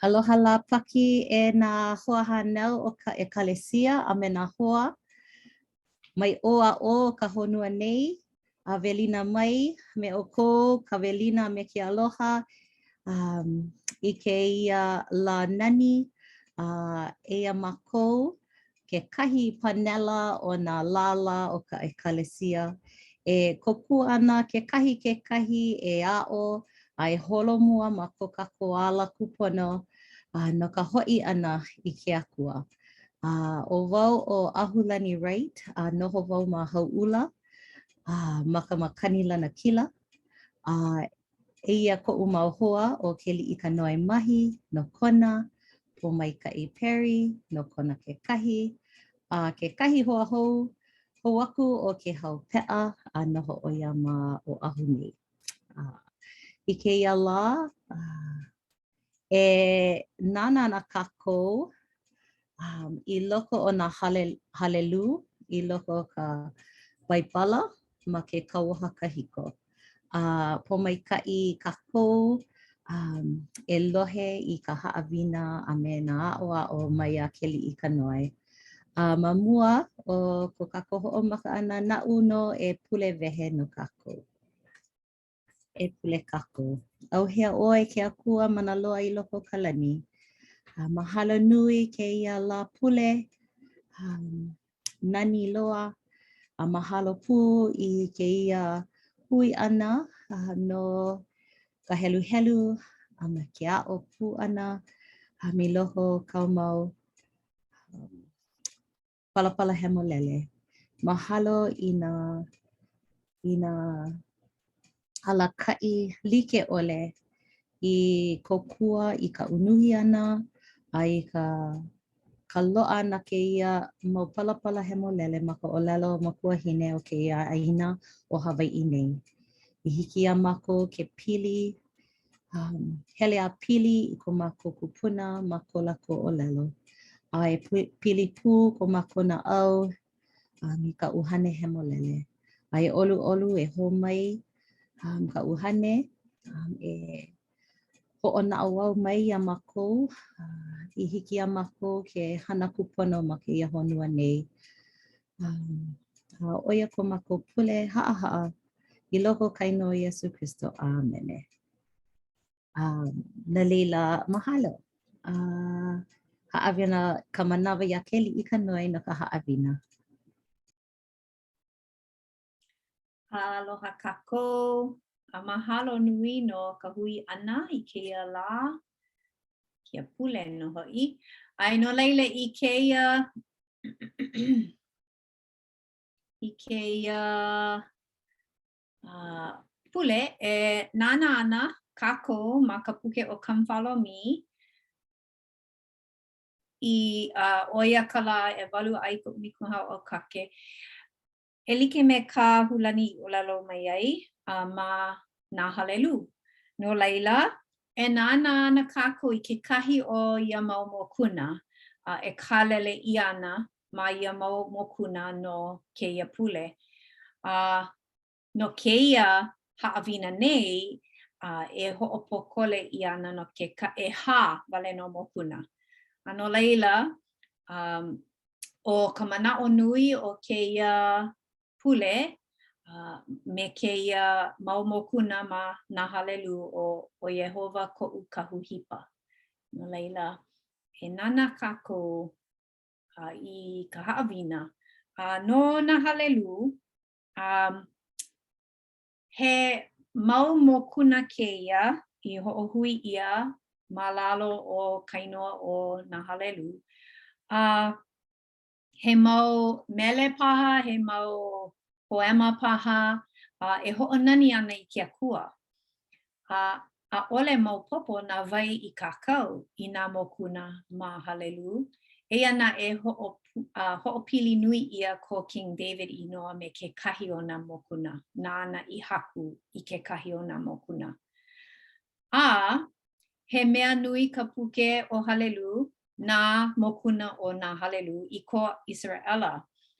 Aloha lāpaki e nā hoahānau o ka ʻEkalesia a me nā hoa mai ʻō a ʻō o ka honua nei, a welina mai me ʻoukou ka welina me ke aloha um, i kēia lā nani, a eia mākou kekahi panela o nā lālā o ka ʻEkalesia e kōkua ana kekahi i kekahi e aʻo a e holomua ma ko kākou ala kūpono a no ka hoʻi ʻana i ke Akua. A ʻo wau ʻo ʻAhulani Wright a noho wau ma Hauʻula a ma ka makani Lanakila. A Eia koʻu mau hoa ʻo Keliʻikanoe Mahi no Kona, Pōmaikaʻi Perry no Kona kekahi, a kekahi hoa hou hou aku ʻo Kēhau Peʻa a noho ʻo ia ma Oʻahu nei. A i kēia lā, e nānā ana kākou um, i loko o nā hale, halelū, i loko o ka Baibala ma ke Kauoha Kahiko. A pōmaikaʻi kākou um, e lohe i ka haʻawina a me nā aʻoaʻo maiā Keliʻikanoe. A ma mua o ko kākou hoʻomaka ʻana, naʻu nō e pule wehe no kākou. E pule kākou. ʻAuhea ʻoe ke Akua mana loa i loko o ka lani. A mahalo nui kēia lā pule, um, nani loa, a mahalo pū i kēia hui ʻana uh, no ka heluhelu a me ke aʻo pū ʻana a me loko o kāu mau um, Palapala Hemolele. Mahalo i nā i nā alakaʻi like ʻole i kōkua i ka unuhi ʻana a i ka ka loaʻa ʻana kēia mau palapala hemolele ma ka ʻōlelo makuahine o kēia ʻāina ʻo Hawaiʻi nei. I hiki iā mākou ke pili um, hele a pili i ko mākou kūpuna ma ko lākou ʻōlelo. A e pili pū ko mākou naʻau um, i ka ʻUhane Hemolele. A e ʻoluʻolu e hō mai um, ka ʻUhane um, e hoʻonaʻauao mai iā mākou uh, i hiki iā mākou ke hana kūpono ma kēia honua nei. Um, a ʻo ia ko mākou pule haʻahaʻa i loko o ka inoa o Iesū Kristo. ʻĀmene. Um, no laila, mahalo. Uh, hāʻawi ana ka manawa iā Keliʻikanoe no ka haʻawina. Aloha kākou. A mahalo nui no ka hui ʻana i kēia lā, kēia pule nō hoʻi. A no laila i kēia i kēia uh, pule e nānā ana kākou ma ka puke ʻo Come Follow Me i uh, ʻo ia ka lā ʻewalu a i ka 14 o ʻAukake. E like me kā Hulani i ʻōlelo mai ai uh, ma nā Halelū. No laila, e nānā ana kākou i kekahi o ia mau mokuna uh, e kālele ʻia ana ma ia mau mokuna no kēia pule. A no kēia haʻawina nei, a e hoʻopōkole ʻia ana no ke ka ʻehā wale nō mokuna. A no laila, um, ʻo ka manaʻo nui o kēia pule uh, me kēia mau mokuna ma nā Halelū ʻo, ʻo Iēhova koʻu kahu hipa. No laila, e nānā kākou uh, i ka haʻawina. A no nā Halelū, um, he mau mokuna kēia i hoʻohui ʻia ma lalo o ka inoa o nā Halelū. A he mau mele paha, he mau poema paha, a e hoʻonani ana i ke Akua. A ʻaʻole maopopo na wai i kākau i nā mokuna ma Halelū, eia naʻe hoʻo, uh, hoʻopili nui ʻia ko King David inoa me kekahi o nā mokuna nāna i haku i kekahi o nā mokuna. A he mea nui ka puke ʻo Halelū, nā mokuna o nā Halelū i ko ʻIseraʻela,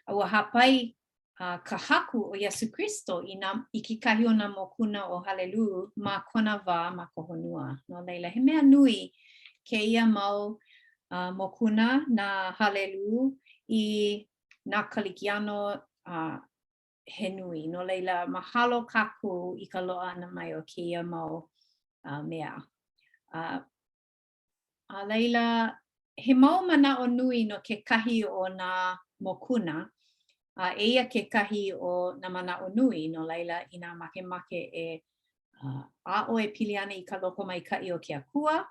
a ua hāpai a ka Haku ʻo Iesū Kristo i nā, i kekahi o nā mokuna o Halelū ma kona wā ma ka honua. No laila, he mea nui. kēia mau uh, mokuna, nā Halelū, i nā Kalikiano uh, he nui. No laila, mahalo kākou i ka loaʻa ʻana mai o kēia mau uh, mea. Uh, a laila, he mau manaʻo nui no kekahi o nā mokuna, a eia kekahi o nā manaʻo nui, no laila, inā makemake e uh, aʻo e pili ana i ka lokomaikaʻi o ke Akua,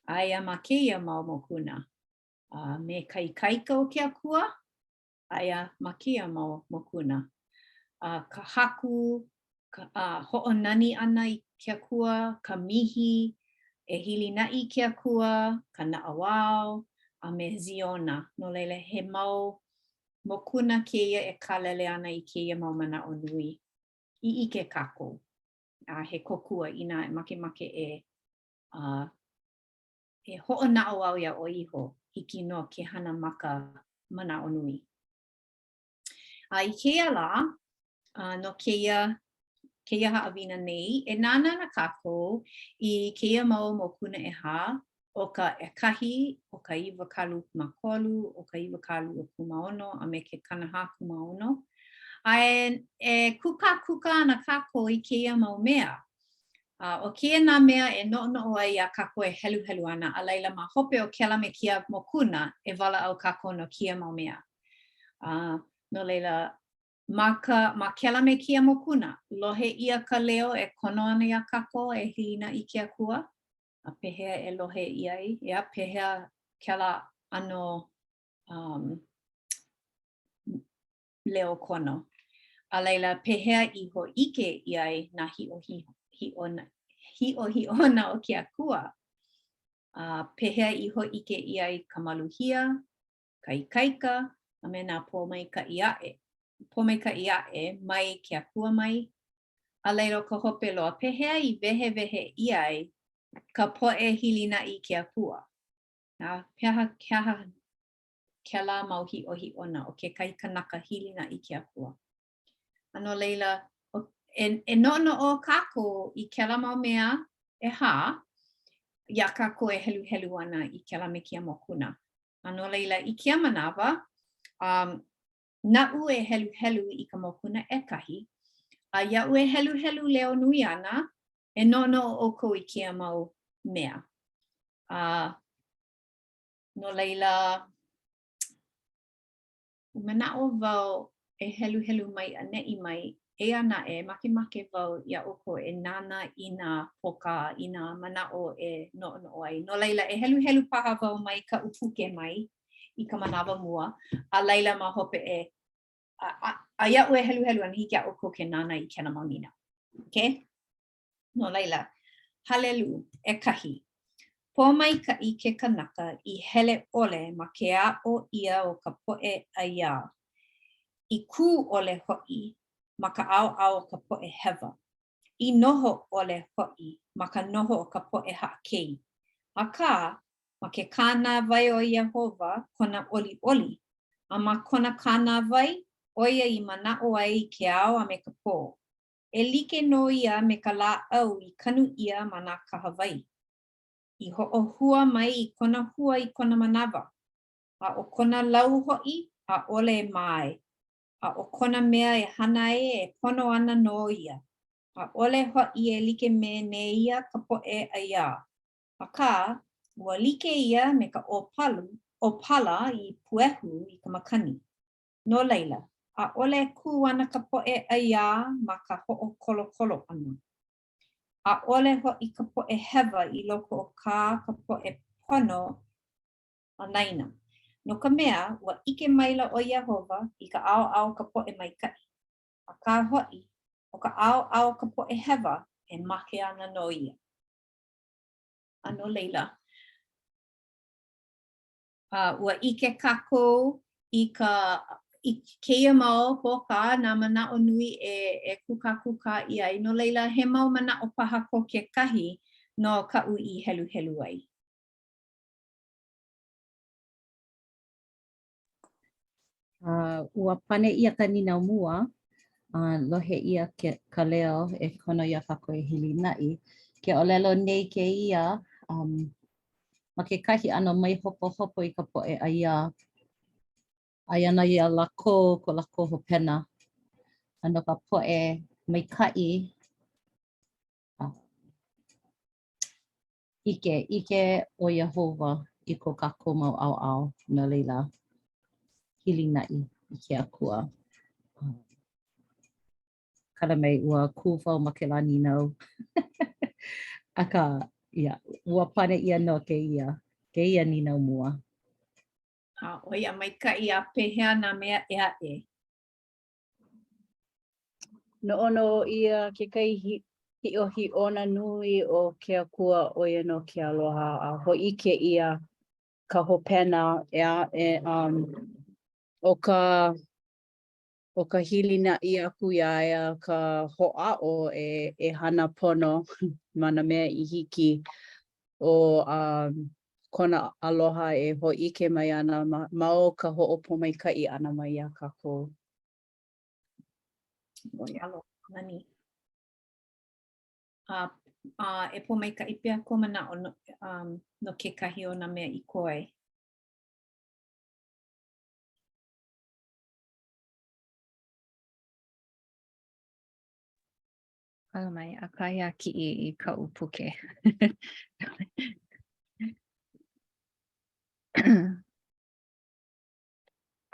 aia ma kēia mau mokuna. Uh, me ka ikaika o ke Akua, aia ma kēia mau mokuna. Uh, ka haku, ka uh, hoʻonani ʻana i ke Akua, ka mihi, e hilinaʻi i ke Akua, ka naʻauao, a me Ziona. No laila, he mau mokuna kēia e kālele ana i kēia mau manaʻo nui i ʻike kākou. A he kōkua inā e makemake e uh, e hoʻonaʻauao iā ʻoe iho, hiki nō ke hana ma ka manaʻo nui. A i kēia lā, uh, no kēia, kēia haʻawina nei, e nānā ana kākou i kēia mau mokuna ʻehā, ʻo ka ʻekahi, ʻo ka 23, ʻo ka 26, a me ke 46. A e, e kūkākūkā ana kākou i kēia mau mea. A ʻo kēia nā mea e noʻonoʻo ai iā kākou e heluhelu ana, a laila ma hope o kēlā me kēia mokuna, e walaʻau kākou no kēia mau mea. A no laila, ma ka, ma kēlā me kēia mokuna, lohe ʻia ka leo e kono ana iā kākou e hilinaʻi i ke Akua, a pehea e lohe ʻia ai, ʻeā, pehea kēlā ʻano um, leo kono. A laila, pehea i hōʻike ʻia ai nā hiʻohiʻona o ke Akua? A pehea i hōʻike ʻia ai ka maluhia, ka ikaika, a me nā pōmaikaʻi aʻe, pōmaikaʻi aʻe mai ke Akua mai? A laila, ʻo ka hope loa, pehea i wehewehe ʻia ai ka poʻe hilinaʻi i ke Akua? A he aha, he aha kēlā mau hiʻohiʻona o kekahi kanaka hilinaʻi i ke Akua. A no laila, e, e noʻonoʻo kākou i kēlā mau mea ʻehā iā kākou e heluhelu ana i kēlā me kēia mokuna. A no laila, i kēia manawa, um, naʻu e heluhelu i ka mokuna ʻekahi, a iaʻu e heluhelu leo nui ana, e noʻonoʻo ʻoukou i kēia mau mea. A uh, No laila, manaʻo wau e heluhelu mai ʻaneʻi mai, eia naʻe, makemake wau iā ʻoukou e nānā i nā pōkā, i nā manaʻo e noʻonoʻo ai. No laila, e heluhelu paha wau mai kaʻu puke mai i ka manawa mua, a laila ma hope e, a, a, a iaʻu e heluhelu ana, hiki iā ʻoukou ke nānā i kēlā mau nīnau. Okay? No laila, Halelū, ʻekahi. Pōmaikaʻi ke kanaka i hele ʻole ma ke aʻo ʻia o ka poʻe ʻaiā, i kū ʻole hoʻi ma ka ʻaoʻao o ka poʻe hewa, i noho ʻole hoʻi ma ka noho o ka poʻe haʻakei. Akā, ma ke kānāwai o Iēhova kona ʻoliʻoli, a ma kona kānāwai ʻo ia i manaʻo ai i ke ao a me ka pō. E like nō ia me ka lāʻau i kanu ʻia ma nā kahawai, i hoʻohua mai i kona hua i kona manawa, a ʻo kona lau hoʻi, ʻaʻole e mae, a ʻo kona mea e hana ai e pono ana nō ia. ʻAʻole hoʻi e like me nēia ka poʻe ʻaiā, akā, ua like ia me ka ʻōpalu, ʻōpala i puehu i ka makani. No laila, ʻaʻole e kū ana ka poʻe ʻaiā ma ka hoʻokolokolo ʻana. ʻAʻole hoʻi ka poʻe hewa i loko o kā ka poʻe pono anaina. No ka mea, ua ʻike maila ʻo Iēhova i ka ʻaoʻao o ka poʻe maikaʻi, akā hoʻi, ʻo ka ʻaoʻao o ka poʻe hewa, e make ana nō ia. A no laila, A ua ʻike kākou i ka i kēia mau pōkā, nā manaʻo nui e e kūkākūkā ʻia ai. No laila, he mau manaʻo paha ko kekahi no kaʻu i heluhelu ai. Uh, ua pane ʻia ka nīnau mua, uh, lohe ʻia ke, ka leo e kono iā kākou e hilinaʻi. Ke ʻōlelo nei kēia, um, Ma kekahi ʻano mai hopohopo i ka poʻe ʻaiā. Aia ana iā lākou ko lākou hopena. A no ka poʻe maikaʻi, ʻike, ʻike ʻo Iēhova i ko kākou mau ʻaoʻao, no laila, hilinaʻi i ke Akua. Kala mai, ua kū wau ma kēlā nīnau. Akā, yeah, ua pane ʻia nō kēia, kēia nīnau mua. A ʻo ia maikaʻi a pehea nā mea ʻē aʻe? Noʻonoʻo ʻia kekahi hiʻohiʻona nui o ke Akua ʻo ia nō ke aloha a hōʻike ʻia ka hopena ʻeā e um ʻo ka ʻo ka hilinaʻi aku iā ia ka hoʻāʻo e e hana pono ma nā mea i hiki ʻo um kona aloha e hōʻike mai ana ma ma o ka hoʻopōmaikaʻi ʻana mai iā kākou. Aloha, nani. A, a e pōmaikaʻi pehea kou manaʻo no, um, no kekahi o nā mea i koe? Kala mai, ʻakahi a kiʻi i kaʻu puke.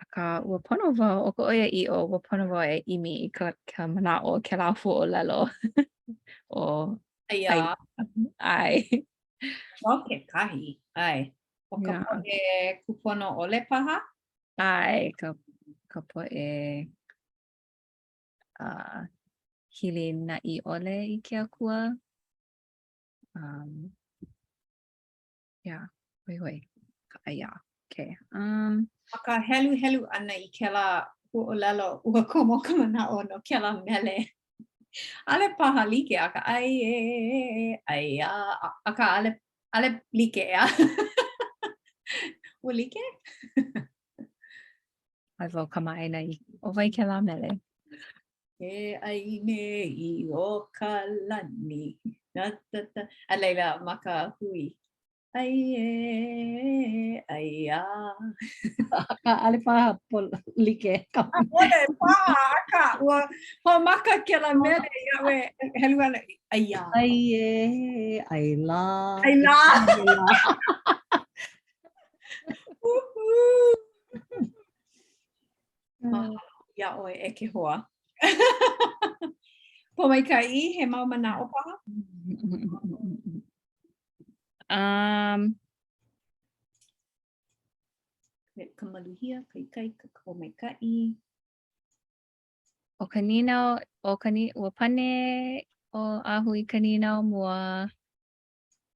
Akā, ua pono wau, ʻo ka ʻoiaʻiʻo, ua pono wau e ʻimi i ka ka manaʻo o kēlā huaʻōlelo ʻo ʻAiā. ʻAe. ʻO kekahi, ʻae. ʻO ka poʻe kūpono ʻole paha? ʻAe, ka ka poʻe uh, hilinaʻi ʻole i ke Akua. Um, yeah, hoihoi. Ka ʻaiā. Okay. Um, Ma ka heluhelu ʻana i kēlā huaʻōlelo, ua komo ka manaʻo no kēlā mele. ʻAʻole paha like, akā ʻai ē, ʻaiā, akā ʻaʻole, ʻaʻole like ʻeā. Ua like? ʻAʻole wau kamaʻāina i, ʻo wai kēlā mele? Ke ʻai nei o ka lani. Da, da, da. A laila, ma ka hui. ʻAi ē, ʻaiā. Akā, ʻaʻole paha like. ʻAʻole paha, akā, ua hoʻomaka kēlā mele iaʻu e helu ana, ʻaiā. ʻAi ē, ʻai lā. ʻAi lā. Mahalo iā ʻoe e ke hoa. Pōmaikaʻi, he mau manaʻo paha? Um, ka maluhia, ka ikaika, ka pōmaikaʻi. ʻO ka nīnau, ʻo ka nī, ua pane ʻo Ahu i ka nīnau mua,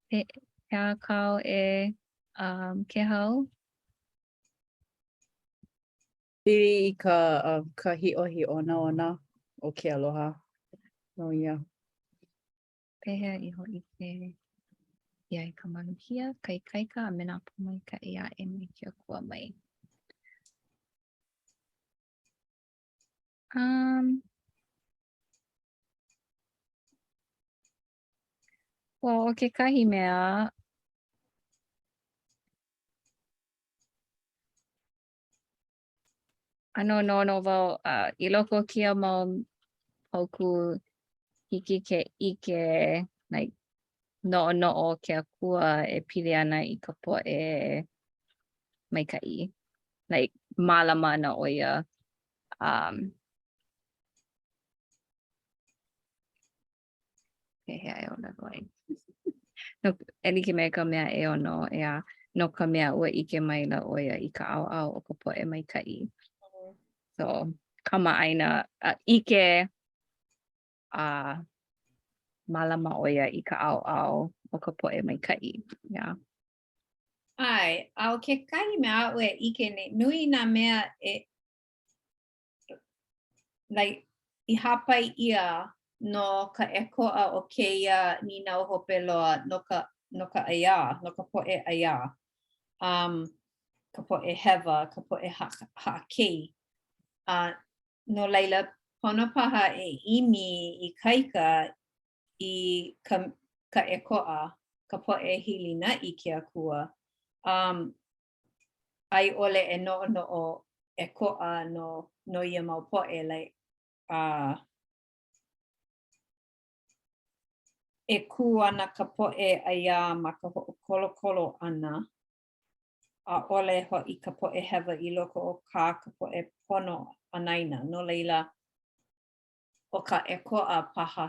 he, he aha kāu e um, Kēhau? Pili i ka, uh, ka hiʻohiʻona ona o ke aloha. Oh, yeah. Pehea i hōʻike ʻia ai ka maluhia, ka ikaika, a me nā pōmaikaʻi aʻe mai ke Akua mai? Um, well, ʻo kekahi mea, ʻano noʻonoʻo wau uh, i loko o kēia mau paukū hiki ke ʻike like noʻonoʻo ke Akua e pili ana i ka poʻe maikaʻi. Like mālama ana ʻo ia um Pehea e ʻōlelo ai? No, e like me ka mea ʻeono, ʻeā, no ka mea ua ʻike maila ʻo ia i ka ʻaoʻao o ka poʻe maikaʻi. So, kamaʻāina, a ʻike a mālama ʻo ia i ka ʻaoʻao o ka poʻe maikaʻi. Yeah. ʻAe, a ʻo kekahi mea aʻu e ʻike nei, nui nā mea e like, i hāpai ʻia no ka ʻēkoʻa o kēia nīnau hope loa no ka, no ka ʻaiā, no ka poʻe ʻaiā, um, ka poʻe hewa, ka poʻe haʻakei. A no laila, pono paha e ʻimi ikaika i ka, ka ʻēkoʻa. ka poʻe hilinaʻi i ke Akua, um, a i ʻole e noʻonoʻo ʻekoʻa no, no ia mau poʻe, like, uh, e kū ana ka poʻe ʻaiā ma ka hoʻokolokolo ʻana, ʻaʻole hoʻi ka poʻe hewa i loko o kā ka poʻe pono anaina. No laila, ʻo ka ʻekoʻa paha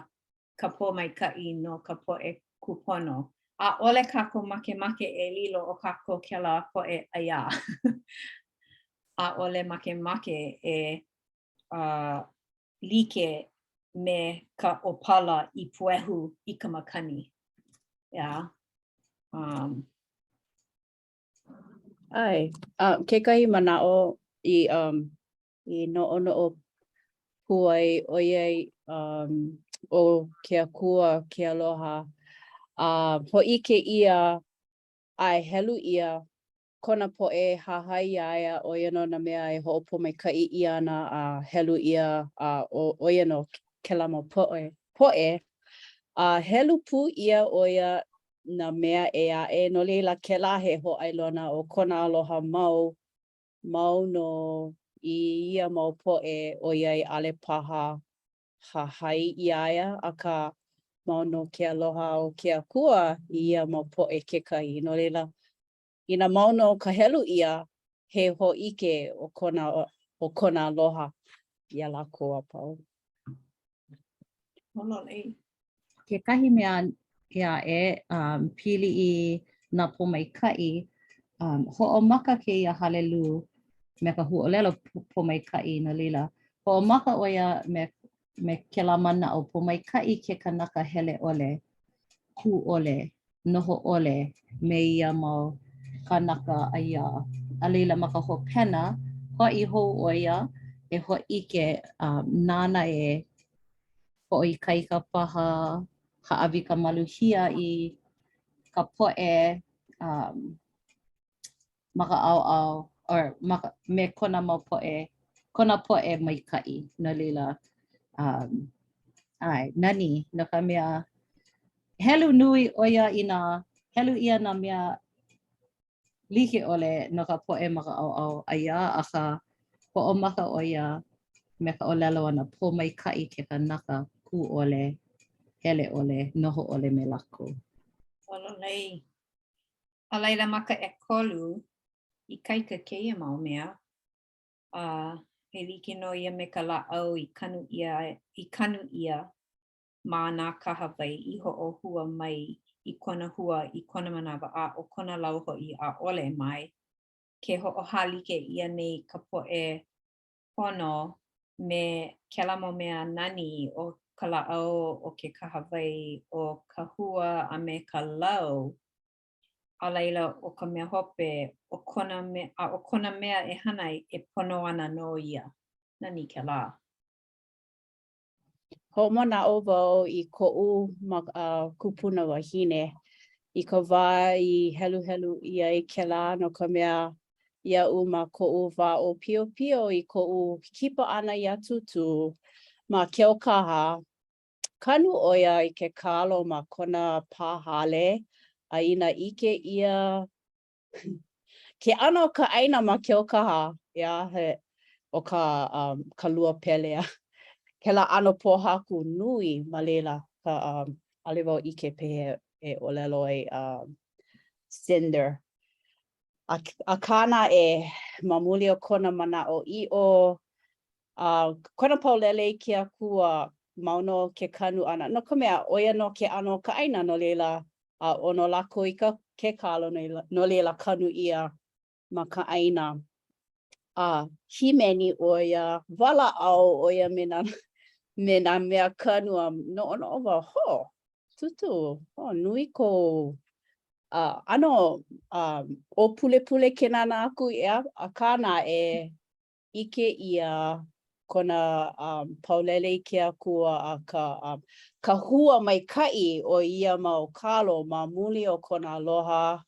ka pōmaikaʻi no ka poʻe kūpono. ʻAʻole kākou makemake e lilo ʻo kākou kēlā poʻe ʻaiā. ʻAʻole makemake e uh, like me ka ʻōpala i puehu i ka makani. Yeah. Um, ʻAe. Uh, kekahi manaʻo i, um, i noʻonoʻo pū ai, ʻoiai um, ʻo ke Akua ke aloha, a uh, hōʻike ʻia a e helu ʻia kona poʻe hahai iā ia, ʻo ia nō nā mea e hoʻopōmaikaʻi ʻia ana a helu ʻia, a ʻo ia nō kēlā mau poʻe, poʻe, a helu pū ʻia ʻo ia nā mea ʻē aʻe, no laila kēlā he hōʻailona o kona aloha mau, mau nō i ia mau poʻe ʻoiai ʻaʻole paha hahai iā ia, akā, mau nō ke aloha o ke Akua i ia mau poʻe kekahi. No laila, inā mau nō ka helu ʻia, he hōʻike o kona, o kona aloha iā lākou a pau. Pololei. Kekahi mea ʻē aʻe um, pili i nā pōmaikaʻi, um, hoʻomaka kēia halelū me ka huaʻōlelo pōmaikaʻi, no laila, hoʻomaka ʻo ia me, me kēlā manaʻo pōmaikaʻi ke kanaka hele ʻole, kū ʻole, noho ʻole me ia mau kānaka ʻaiā. A laila ma ka hopena, hoʻi hou ʻo ia e hōʻike um, nāna e hoʻoikaika paha, hāʻawi ka maluhia i ka poʻe um, ma ka ʻaoʻao or ma ka, me kona mau poʻe, kona poʻe maikaʻi. No laila, um, ʻae, nani, no ka mea, helu nui ʻo ia i nā, helu ʻia nā mea like ʻole no ka poʻe ma ka ʻaoʻao ʻaiā, akā hoʻomaka ʻo ia me ka ʻōlelo ʻana pōmaikaʻi ke kanaka kū ʻole, hele ʻole, noho ʻole me lākou. Pololei. A laila ma ka ʻekolu, ikaika kēia mau mea, a e like nō ia me ka lāʻau i kanu ʻia, i kanu ʻia ma nā kahawai i hoʻohua mai i kona hua i kona manawa, a ʻo kona lau hoʻi ʻaʻole e mae. Ke hoʻohālike ʻia nei ka poʻe pono me kēlā mau mea nani o ka lāʻau o ke kahawai, ʻo ka hua a me ka lau, a laila ʻo ka mea hope, ʻo kona me, a ʻo kona mea e hana ai, e pono ana nō ia. Nani kēlā. Hoʻomanaʻo wau i koʻu kupuna wahine i ka wā i heluhelu ʻia ai kēlā no ka mea iaʻu ma koʻu wā ʻōpiopio i koʻu kipa ʻana iā Tūtū ma Keaukaha, kanu ʻo ia i ke kalo ma kona pā hale a inā ʻike ʻia Ke ʻano o ka ʻāina ma Keaukaha, ʻeā, he, ʻo ka, um, ka lua pele a kēlā ʻano pōhaku nui ma laila, ka, um, ʻaʻole wau ʻike pehea e ʻōlelo ai, um, cinder. A, akā naʻe, ma muli o kona manaʻoʻiʻo, a kona paulele i ke Akua, mau nō ke kanu ʻana, no ka mea, ʻo ia nō ke ʻano o ka ʻāina, no laila, a ʻono lākou i ka, ke kalo, no laila kanu ʻia ma ka ʻāina. A hīmeni ʻo ia, walaʻau ʻo ia me nā, me nā mea kanu a noʻonoʻo wau, hō, Tūtū, oh, nui kou uh, ʻano um, ʻōpulepule ke nānā aku, ʻeā, akā naʻe, ʻike ʻia kona um, paulele i ke Akua a ka, um, ka hua maikaʻi o ia mau kalo ma muli o kona aloha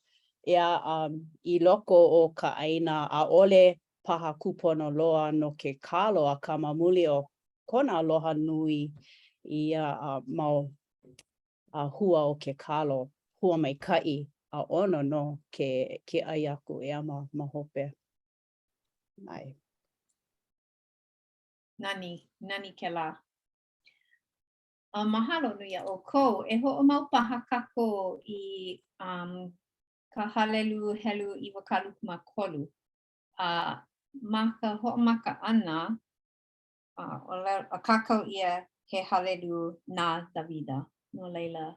ʻeā, um, i loko o ka ʻāina, ʻaʻole paha kūpono loa no ke kalo, akā ma muli o kona aloha nui i ia uh, mau uh, hua o ke kalo. hua maikaʻi a ʻono nō ke ke ʻai aku ʻeā ma ma hope. ʻAe. Nani, nani kēlā. A mahalo nui iā ʻoukou. E hoʻomau paha kākou i um, ka halelu helu 23. A ma ka hoʻomaka ʻana, a, a kākau ʻia he halelu na Davida. No laila,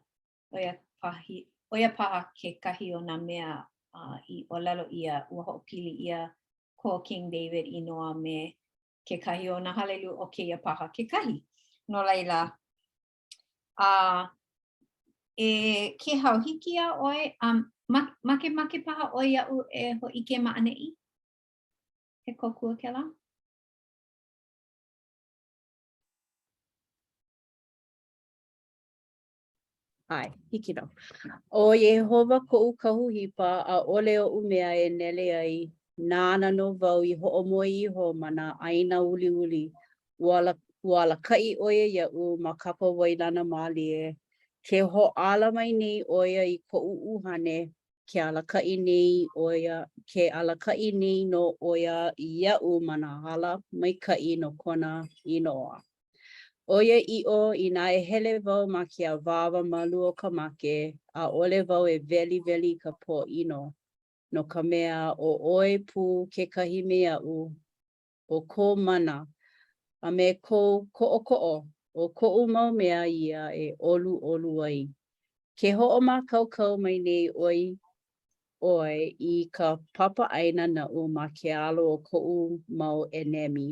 ʻo ia pahi, ʻo ia paha kekahi o nā mea uh, i ʻōlelo ʻia, ua hoʻopili ʻia ko King David inoa me kekahi o nā halelu ʻo kēia paha kekahi. No laila, a e Kēhau, hiki iā ʻoe, um, makemake paha ʻoe iaʻu e hōʻike ma ʻaneʻi? He kōkua kēlā? ʻAe, hiki nō. ʻO Iēhova koʻu kahu hipa, ʻaʻole oʻu mea e nele ai, Nāna nō wau i hoʻomoe iho ma nā ʻāina uliuli. Ua ala, ua alakaʻi ʻo ia iaʻu ma kapa wai lana mālie. Ke hoʻāla mai nei ʻo ia i koʻu ʻuhane, ke alakaʻi nei ʻo ia, ke alakaʻi nei nō ʻo ia iaʻu ma nā ala maikaʻi no kona inoa. ʻOiaʻiʻo, inā e hele wau ma ke awāwa malu o ka make, ʻaʻole wau e weliweli i ka pōʻino, no ka mea, ʻo ʻoe pū kekahi me aʻu, ʻo kou mana, a me kou koʻokoʻo, ʻo koʻu mau mea ia e ʻoluʻolu ai. Ke hoʻomākaukau mai nei ʻoe ʻoe i ka papa ʻaina naʻu ma ke alo o koʻu mau ʻenemi.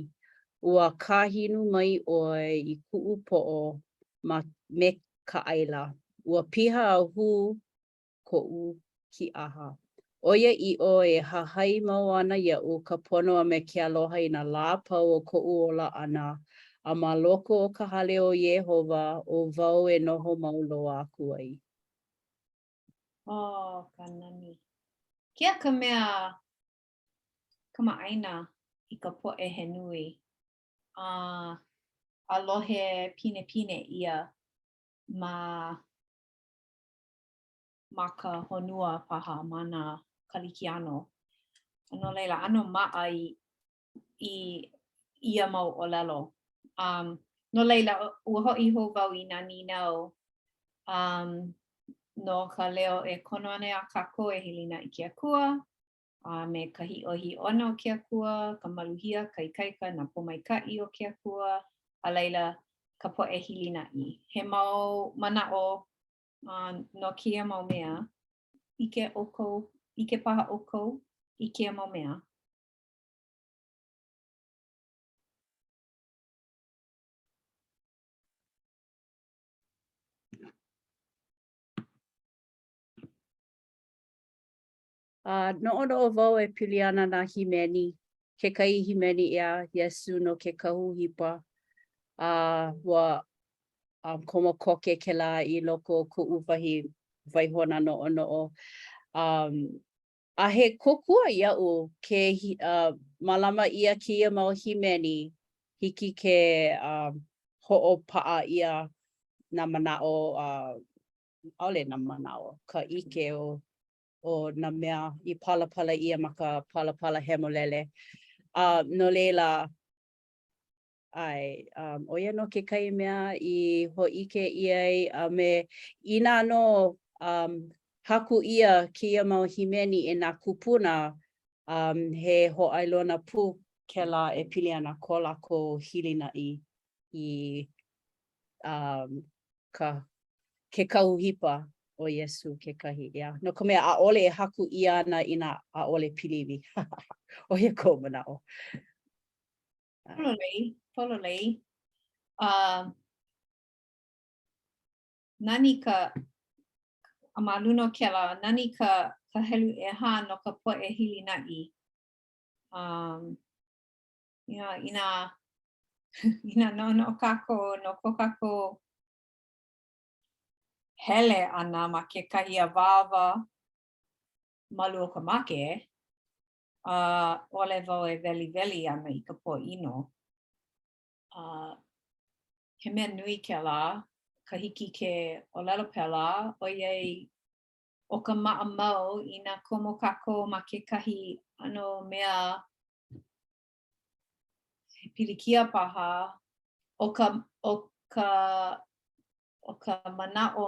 Ua kāhinu mai ʻoe i kuʻu poʻo ma, me ka ʻaila. Ua piha a hū koʻu kīʻaha. ʻOiaʻiʻo, e hahai mau ana iaʻu ka pono a me ke aloha i nā lā a pau o koʻu ola ʻana, a ma loko o ka hale o Iēhova, ʻo wau e noho mau loa aku ai. Oh, ka nani. Kēia ka mea kamaʻāina i ka poʻe he nui. A, a lohe pinepine ʻia ma ma ka honua paha ma nā Kalikiano. A no laila, ʻano maʻa i, i ia mau ʻōlelo. Um, no laila, ua hoʻi hou wau i nā nīnau um, no ka leo e kono ana iā kākou e hilinaʻi i ke Akua, a me ka hiʻohiʻona o ke Akua, ka maluhia, ka ikaika, nā pōmaikaʻi o ke Akua, a laila, ka poʻe hilinaʻi. He mau manaʻo uh, no kēia mau mea. ʻIke ʻoukou, ʻike paha ʻoukou i kēia mau mea. A noʻonoʻo wau e pili ana nā hīmeni, kekahi hīmeni ʻeā, Iesū nō ke kahu hipa, a ua um, komo koke kēlā i loko o koʻu wahi waihona noʻonoʻo. Um, A he kōkua iaʻu ke uh, mālama ʻia kēia mau hīmeni, hiki ke uh, hoʻopaʻa ʻia nā manaʻo, uh, ʻaʻole nā manaʻo, ka ʻike o, o nā mea i palapala ʻia ma ka palapala hemolele. Uh, no laila, ʻAe, um, ʻo ia nō kekahi mea i hōʻike ʻia ai a me inā nō um, haku ʻia kēia mau hīmeni e nā kūpuna, um, he hōʻailona pū kēlā e pili ana ko lākou hilinaʻi i um, ka, ke kahu hipa ʻo Iesū kekahi, yeah. No ka mea, ʻaʻole e haku ʻia ana inā ʻaʻole piliwi. ʻO ia koʻu manaʻo. Pololei, pololei. Uh, nani ka, a ma luna o kēlā, nani ka, ka helu ʻehā no ka poʻe hilinaʻi. Um, you know, inā, inā noʻonoʻo kākou no ko kākou hele ʻana ma kekahi awāwa malu o ka make, a ʻaʻole wau e weliweli ana i ka pōʻino. A he mea nui kēlā, ka hiki ke ʻōlelo pēlā, ʻoiai. ʻO ka maʻamau, inā komo kākou ma kekahi ʻano mea he pilikia paha, ʻo ka, ʻo ka, ʻo ka manaʻo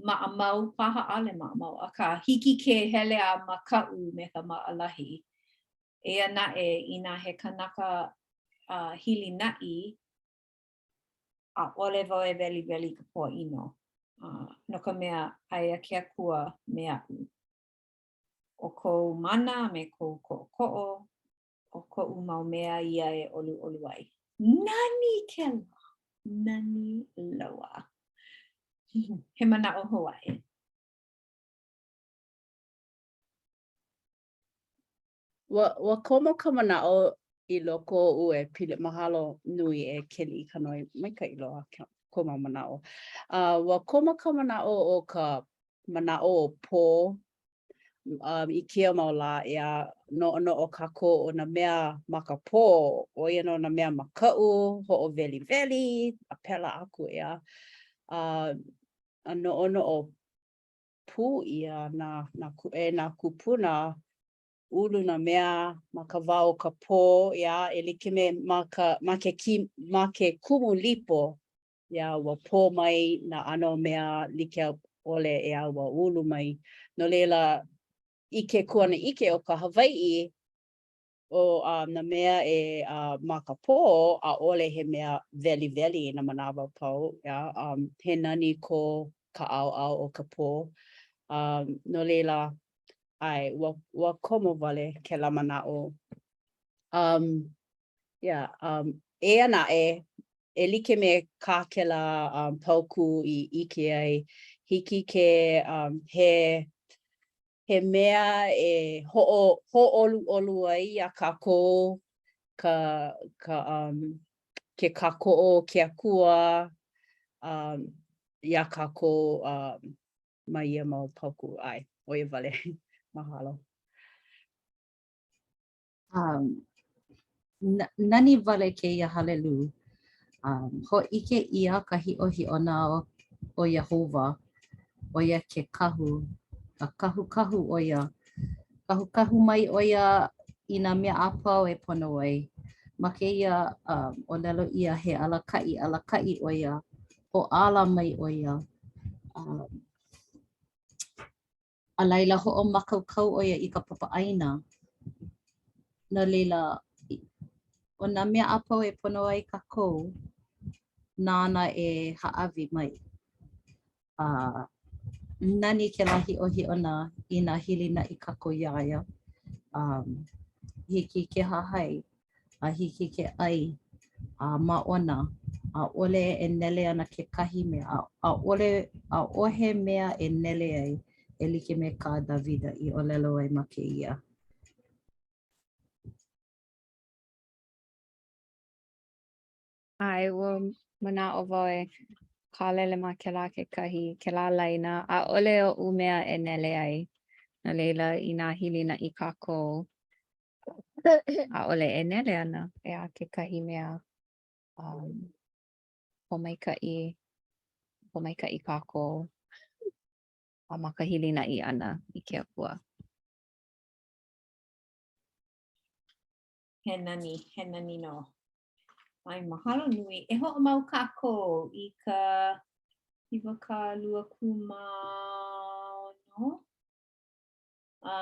maʻamau paha, ʻaʻole maʻamau, akā hiki ke hele a makaʻu me ka maʻalahi. Eia naʻe, inā he kanaka uh, hilinaʻi, ʻaʻole wau e weliweli i ka pōʻino, uh, no ka mea, aia ke Akua me aʻu. ʻO kou mana a me kou koʻokoʻo, ʻo koʻu mau mea ia e ʻoluʻolu ai. Nani kēlā! Nani loa! He manaʻo hou aʻe. Ua, ua komo ka manaʻo i loko oʻu e pili, mahalo nui e Keliʻikanoe, maikaʻi loa kou mau manaʻo. Uh, ua komo ka manaʻo o ka manaʻo o pō um, i kēia mau lā, ʻeā, noʻonoʻo kākou ʻo nā mea ma ka pō, ʻo ia nō nā mea makaʻu, hoʻoweliweli, a pēlā aku, ʻeā. Uh, a noʻonoʻo pū ʻia nā, nā, e nā kūpuna, ulu nā mea ma ka wā o ka pō, ʻeā, e like me ma ka, ma ke ki, ma ke Kumulipo, ʻeā, ua pō mai nā ʻano mea like ʻole, ʻeā, ua ulu mai. No laila, i ke kuanaʻike o ka Hawaiʻi, ʻo nā mea e ma ka pō, ʻaʻole he mea weliweli i nā manawa a pau, ʻeā, he nani ko ka ʻaoʻao o ka pō. No laila, ʻae, ua, ua komo wale kēlā manaʻo. Um, yeah, um, eia naʻe, e like me kā kēlā um, paukū i ʻike ai, hiki ke um, he he mea e hoʻo, hōʻoluʻolu ai iā kākou ka, ka, um, ke kākoʻo o ke Akua um, iā kākou um, ma ia mau paukū. ʻAe, ʻo ia wale. Mahalo. Um, nani wale kēia halelū. Um, hōʻike ʻia ka hiʻohiʻona o, o Iēhova, ʻo ia ke kahu, a kahukahu ʻo ia. Kahukahu mai ʻo ia i nā mea a pau e pono ai. Ma kēia um, ʻōlelo ʻia he alakaʻi, alakaʻi ʻo ia, hoʻāla mai ʻo ia. Um, A laila hoʻomākaukau ʻo ia i ka papa ʻaina. No laila, ʻo nā mea a pau e pono ai kākou, nāna e hāʻawi mai. A nani kēlā hiʻohiʻona inā hilinaʻi kākou iā ia. Um, hiki ke hahai a hiki ke ʻai a ma ona, ʻaʻole e nele ana kekahi mea, ʻaʻole, ʻaʻohe mea e nele ai e like me kā Dāvida i ʻōlelo ai ma kēia. ʻAe, ua manaʻo wau e kālele ma kēlā kekahi, kēlā laina, ʻaʻole oʻu mea e nele ai. No laila, inā hilinaʻi kākou, ʻaʻole e nele ana, ʻeā, kekahi mea um, pōmaikaʻi, pōmaikaʻi kākou a ma ka hilinaʻi ʻana i ke Akua. He nani, he nani nō. ʻAe, mahalo nui. E hoʻomau kākou i ka 26. A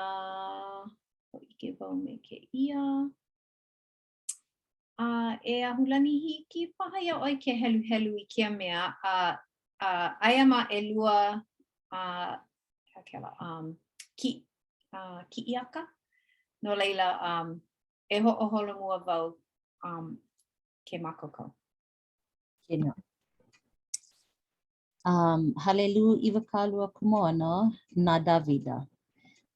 hōʻike wau me kēia. A e Ahulani hiki paha iā ʻoe ke heluhelu i kēia mea, a, a aia ma ʻelua a kēlā, um, ki, uh, kiʻiaka. No laila, um, e hoʻoholomua wau um, ke mākaukau. Ke Um, Halelū 26, na Dāvida.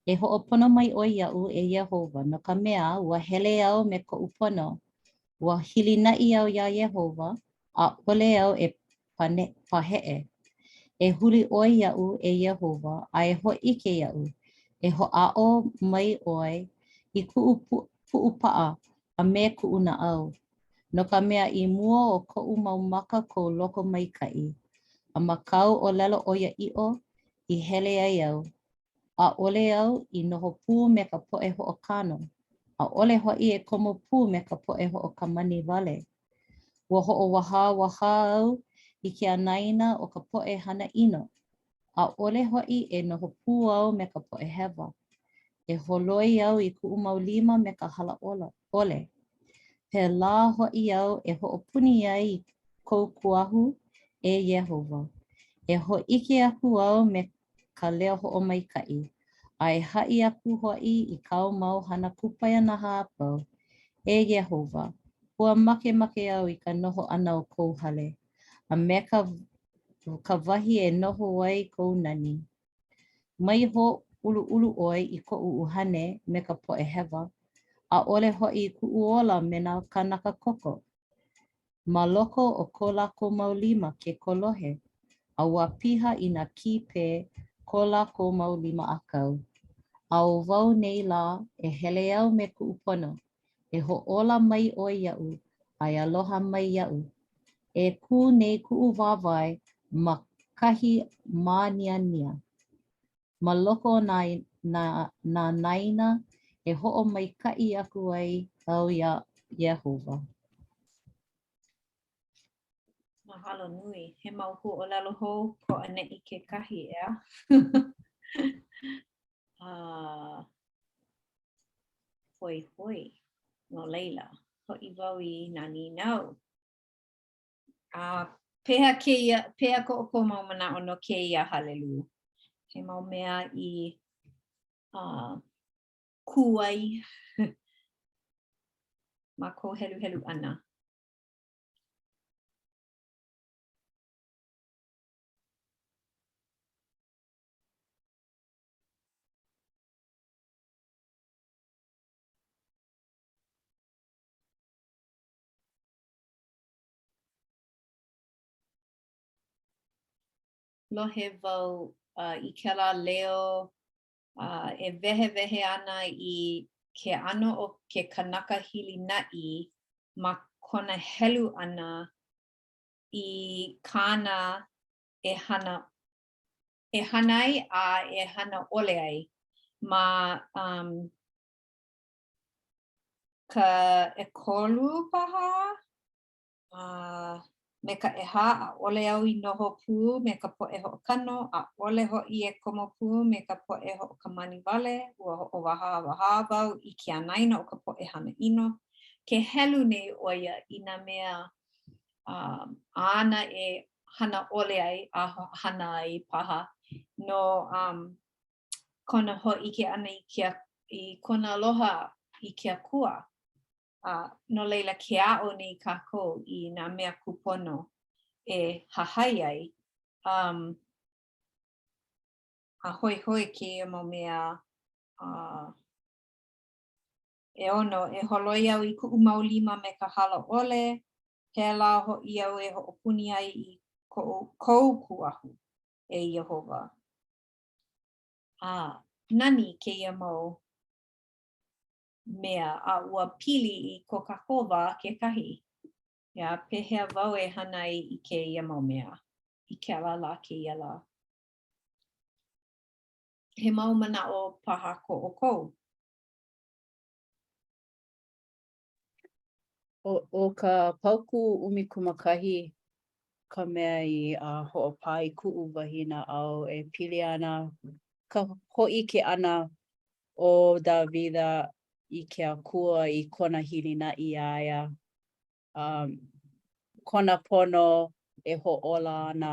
E hoʻopono mai ʻoe iaʻu, e Iēhova, no ka mea, ua hele au me koʻu pono. Ua hilinaʻi au iā Iēhova, ʻaʻole au e pane, paheʻe. E huli ʻoe iaʻu, e Iēhova, a e hōʻike iaʻu. E hoʻāʻo mai ʻoe i kuʻu puʻupaʻa a me kuʻu naʻau. No ka mea, i mua o koʻu mau maka kou lokomaikaʻi. A ma kāu ʻōlelo ʻoiaʻiʻo i hele ai au, ʻaʻole au i noho pū me ka poʻe hoʻokano, ʻaʻole hoʻi e komo pū me ka poʻe hoʻokamani wale. Ua hoʻowahāwahā au i ke anaina o ka poʻe hana ʻino, ʻaʻole hoʻi e noho pū au me ka poʻe hewa. E holoi au i kuʻu mau lima me ka hala ʻole. Pēlā hoʻi au e hoʻopuni ai i kou kuahu, e Iēhova. E hōʻike aku au me ka leo hoʻomaikaʻi, a e haʻi aku hoʻi i kāu mau hana kupaianaha a pau. E Iēhova, ua makemake au i ka noho ʻana o kou hale, a me ka, ka wahi e noho ai kou nani. Mai hōʻuluʻulu ʻoe i koʻu ʻuhane me ka poʻe hewa, ʻaʻole hoʻi i kuʻu ola me nā kānaka koko. Ma loko o ko lākou mau lima ke kolohe, a ua piha i nā kīpē ko lākou mau lima ʻākau. A ʻo wau nei lā, e hele au me kuʻu pono, e hoʻōla mai ʻoe iaʻu, a e aloha mai iaʻu. E kū nei kuʻu wāwae ma kahi māniania. Ma loko o nā, nā, nā anaina e hoʻomaikaʻi aku ai au iā Iēhova. Mahalo nui. He mau huaʻōlelo hou ko ʻaneʻi kekahi, ʻeā? uh, hoihoi. No laila, hoʻi wau i nā nīnau. A pehea kēia, pehea ko ʻoukou mau manaʻo no kēia halelū? He mau mea i uh, kū ai ma kou heluhelu ʻana. Lohe wau uh, i kēlā leo uh, e wehewehe ana i ke ʻano o ke kanaka hilinaʻi ma kona helu ʻana i kāna e hana e hana ai a e hana ʻole ai ma um, ka ʻekolu paha, a me ka ʻehā, ʻaʻole au i noho pū me ka poʻe hoʻokano, ʻaʻole hoʻi e komo pū me ka poʻe hoʻokamani wale, ua hoʻowahāwahā wau i ke anaina o ka poʻe hana ʻino. Ke helu nei ʻo ia i nā mea um, āna e hana ʻole ai a hana ai paha no um, kona hōʻike ʻana i ke i kona aloha i ke Akua. A no laila ke aʻo nei kākou i nā mea kūpono e hahai ai. Um, a hoihoi kēia mau mea uh, ʻeono, e holoi au i kuʻu mau lima me ka hala ʻole, pēlā hoʻi au e hoʻopuni ai i koʻu, kou kuahu, e Iēhova. A nani kēia mau mea, a ua pili i ko kākou wā kekahi. ʻEā, pehea wau e hana ai i kēia mau mea i kēlā lā kēia lā? He mau manaʻo paha ko ʻoukou? ʻO, ʻo ka paukū 11 ka mea i uh, hoʻopā i kuʻu wahi naʻau e pili ana ka hōʻike ʻana o Dāvida i ke Akua i kona hilinaʻi iā ia. Um, kona pono e hoʻōla ana,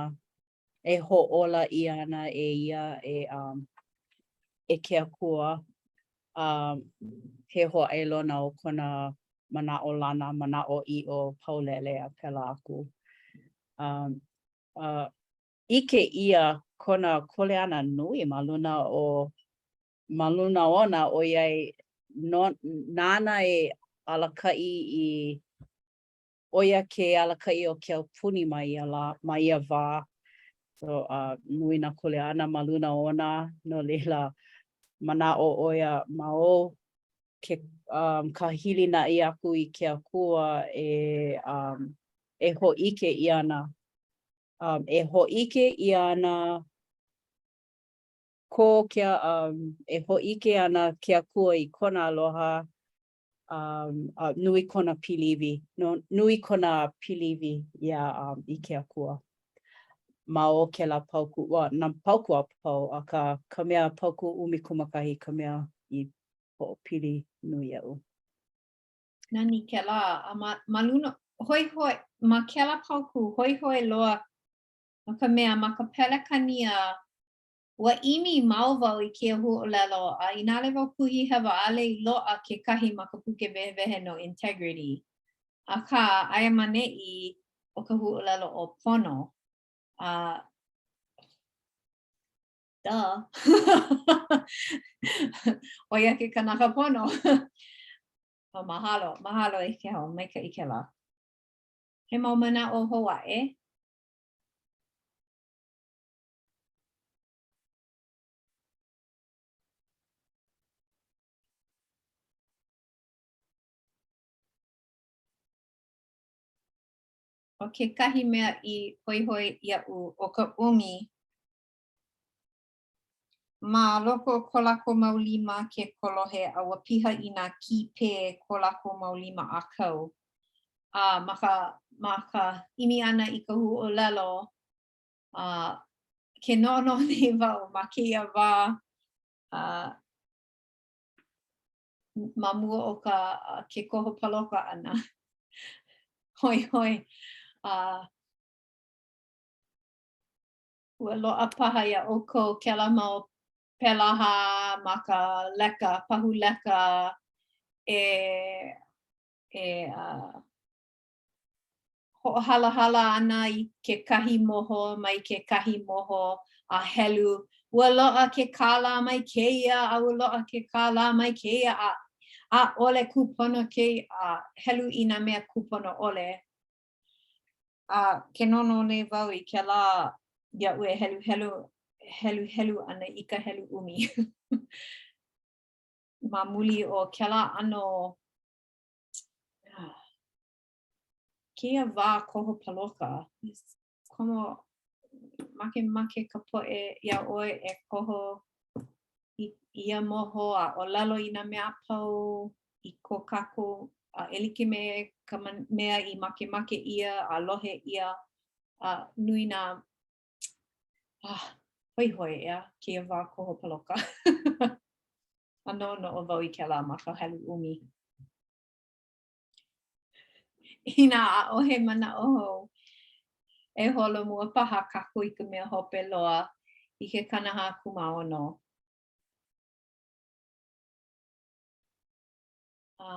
e hoʻōla ʻia ana e ia e, um, e ke Akua. Um, he hōʻailona o kona manaʻolana, manaʻoʻiʻo, paulele a pēlā aku. Um, uh, ʻike ʻia kona kuleana nui ma luna o ma luna ona ʻoiai no, nāna e alakaʻi i ʻo ia ke alakaʻi o ke aupuni ma ia lā, ma ia wā. So, uh, nui nā kuleana ma luna ona, no laila, manaʻo ʻo ia ma o ke, um, ka hilinaʻi aku i ke Akua e, um, e hōʻike ʻia ana. Um, e hōʻike ʻia ana ko ke, um, e hōʻike ana ke Akua i kona aloha, um, a nui kona piliwi, no, nui kona piliwi iā, um, i ke Akua. Ma o kēlā paukū, well, nā paukū a pau, akā ka mea paukū 11 ka mea i hoʻopili nui iaʻu. Nani kēlā, a ma, ma luna, hoihoi, ma kēlā paukū, hoihoi loa, no ka mea, ma ka Pelekania, ua ʻimi mau wau i kēia huaʻōlelo, a inā ʻaʻole wau kuhi hewa, ʻaʻole i loaʻa kekahi ma ka puke wehewehe no integrity. Akā, aia ma neʻi ʻo ka huaʻōlelo ʻo pono. A duh. ʻO ia ke kanaka pono. Oh, mahalo, mahalo e Kēhau, maikaʻi kēlā. He mau manaʻo hou aʻe? ʻO kekahi mea i hoihoi iaʻu, ʻo ka ʻumi, ma loko o ko lākou mau lima ke kolohe a ua piha i nā kīpē ko lākou mau lima ʻākau. A ma ka ma ka ʻimi ʻana i ka huaʻōlelo, a ke noʻonoʻo nei wau ma kēia wā, a ma mua o ka ke koho paloka ʻana. Hoihoi. A ua loaʻa paha iā ʻoukou kēlā mau pelaha ma ka leka, pahu leka e e uh, hoʻohalahala ana i kekahi moho mai kekahi moho a helu, ua loaʻa ke kālā mai kēia a ua loaʻa ke kālā mai kēia a ʻaʻole kūpono kēia a helu i nā mea kūpono ʻole. A ke noʻonoʻo nei wau i kēlā iaʻu e heluhelu heluhelu ana i ka helu ʻumi. Ma muli o kēlā ʻano kēia wā koho paloka, komo makemake ka poʻe iā ʻoe e koho i ia moho a ʻōlelo i nā mea a pau i ko kākou a e like me ka mea i makemake ʻia a lohe ʻia a nui nā ah, hoihoi ʻeā kēia wā koho paloka. A noʻonoʻo wau i kēlā ma ka helu ʻumi. Inā ʻaʻohe manaʻo hou, e holomua paha kākou i ka mea hope loa i ke 46. A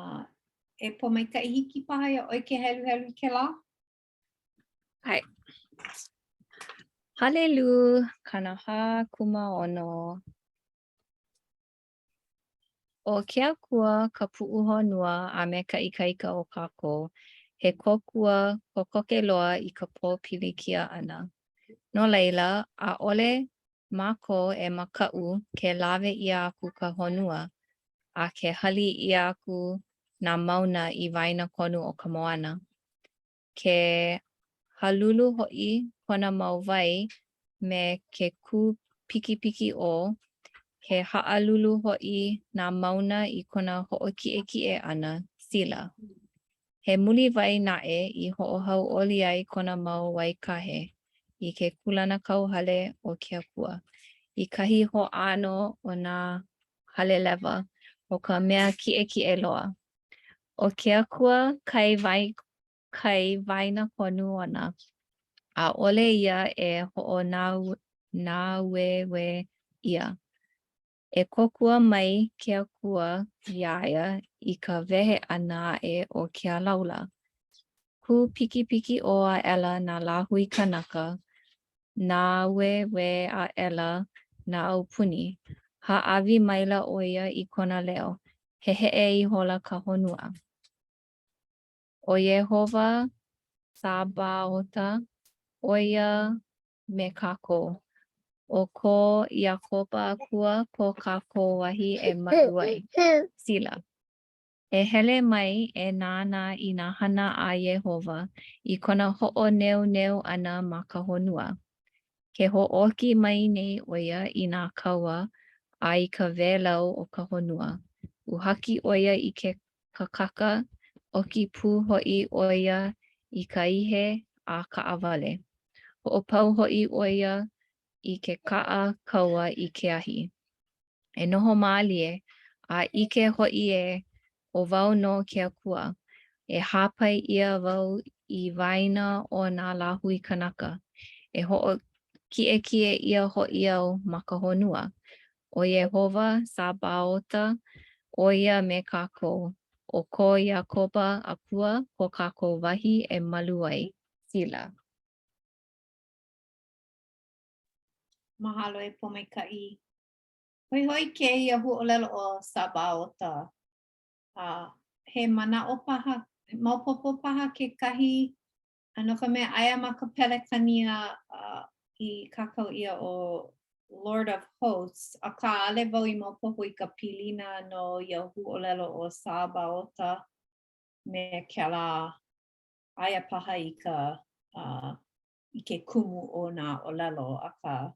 e Pōmaikaʻi, hiki paha iā ʻoe ke heluhelu i kēlā? ʻAe. Halelū 46. ʻO ke Akua ka puʻuhonua a me ka ikaika o kākou, he kōkua kokoke loa i ka pōpilikia ʻana. No laila, ʻaʻole mākou e makaʻu ke lawe ʻia aku ka honua, a ke hali ʻia aku nā mauna i waenakonu o ka moana. Ke halulu hoʻi kona mau wai me ke kūpikipikiʻō, ke haʻalulu hoʻi nā mauna i kona hoʻokiʻekiʻe ʻana, Sila. He muliwai naʻe i hoʻohauʻoli ai kona mau waikahe i ke kūlanakauhale o ke Akua, i kahi hoʻāno o nā halelewa o ka Mea Kiʻekiʻe Loa. ʻO ke Akua kai wai kai waenakonu ona, ʻaʻole ia e hoʻonāueue ʻia. E kōkua mai ke Akua iā ia i ka wehe ʻana aʻe o ke alaula. Kūpikipikiʻō aʻela nā lāhui kanaka, nāueue aʻela nā aupuni, hāʻawi maila ʻo ia i kona leo, heheʻe ihola ka honua. ʻO Iēhova Sābāōta, ʻo ia me kākou, ʻO ko Iakoba Akua ko kākou wahi e malu ai. Sila. E hele mai, e nānā i nā hana a Iēhova, I kona hoʻoneoneo ʻana ma ka honua. Ke hoʻōki mai nei ʻo ia i nā kaua a i ka wēlau o ka honua. Uhaki ʻo ia i ke kakaka, ʻoki pū hoʻi ʻo ia i ka ihe a kaʻawale. Hoʻopau hoʻi ʻo ia i ke kaʻa kaua i ke ahi. E noho mālie, a ʻike hoʻi ē ʻo wau nō ke Akua, e hāpai ʻia wau i waena o nā lāhui kanaka, e hoʻokiʻekiʻe ʻia hoʻi au ma ka honua. ʻO Iēhova Sābāōta, ʻo ia me kākou, ʻO ko Iakoba Akua ko kākou wahi e malu ai. Sila. Mahalo e Pōmaikaʻi. Hoihoi kēia huaʻōlelo ʻo Sābāōta. A he manaʻo paha, maopopo paha kekahi, a no ka mea, aia ma ka Pelekania uh, i kākau ʻia ʻo Lord of Hosts, akā ʻaʻole wau i maopopo i ka pilina no ia huaʻōlelo ʻo Sābāōta me kēlā aia paha i ka uh, i ke kumu o nā ʻōlelo, akā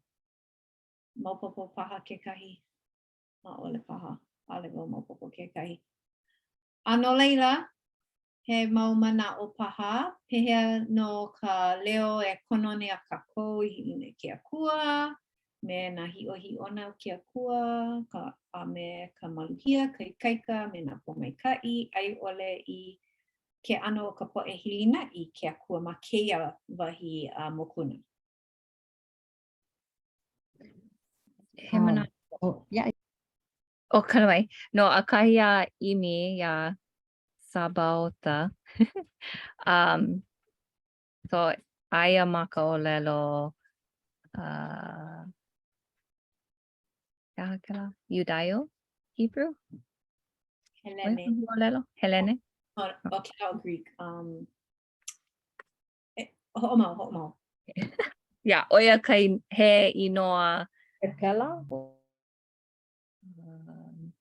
maopopo paha kekahi, ʻaʻole paha, ʻaʻole wau maopopo kekahi. A no laila, he mau manaʻo paha, pehea nō ka leo e kono ana iā kākou i hilinaʻi i ke Akua, me nā hiʻohiʻona o ke Akua, ka, a me ka maluhia, ka ikaika, me nā pōmaikaʻi, a i ʻole i ke ʻano o ka poʻe hilinaʻi i ke Akua ma kēia wahi a mokuna. He manaʻo. Oh, yeah. ʻO Kanawai. No, ʻakahi a ʻimi iā Sabaota. um, so, aia ma ka ʻōlelo uh, he aha kēlā? Iudaio? Hebrew? Helene. ʻōlelo? Helene? Oh, oh, kēlā ʻo Greek. Um, E, hoʻomau, hoʻomau. Yeah, ʻo ia ka he inoa. Hepela? Um,